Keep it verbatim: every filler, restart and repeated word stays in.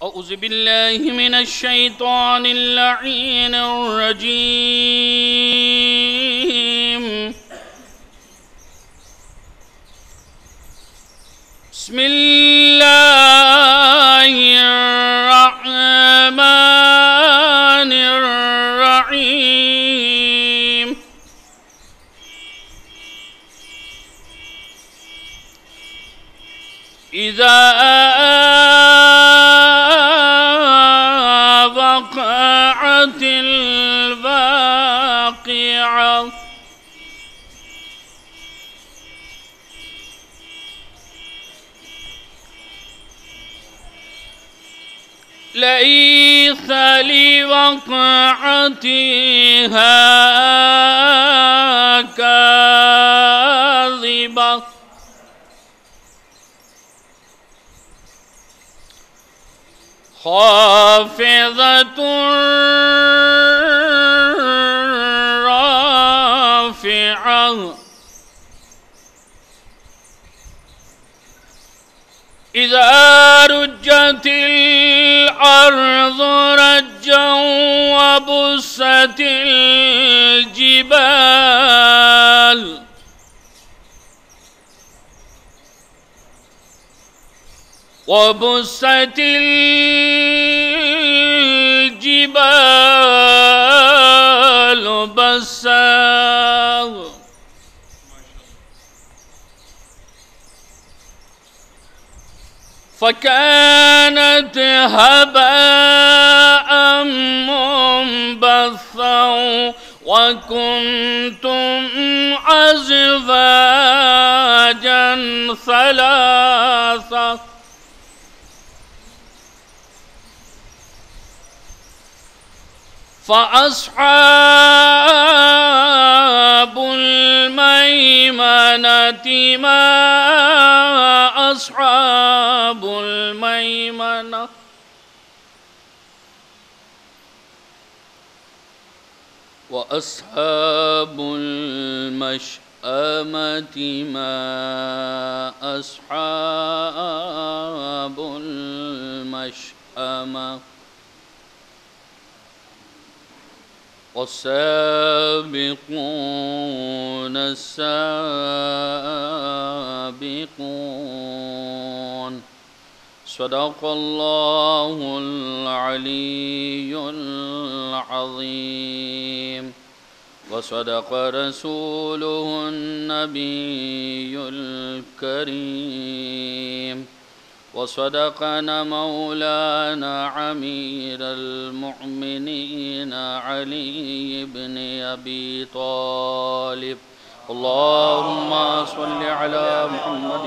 أعوذ بالله من الشيطان اللعين الرجيم. بسم الله الرحمن الرحيم. إذا وقعت الواقعة. ليس لوقعتها كاذبة. خافضة رافعة. إذا رجت الأرض رجا وبست الجبال وبست الجبال بسا. فكانت هباء منبثا وكنتم أزواجا ثلاثة. فأصحاب الميمنة ما أصحاب الميمنة. وأصحاب المشأمة ما أصحاب المشأمة. والسابقون السابقون. صدق الله العلي العظيم. وصدق رسوله النبي الكريم. وصدقنا مولانا أمير المؤمنين علي بن أبي طالب. اللهم صل على محمد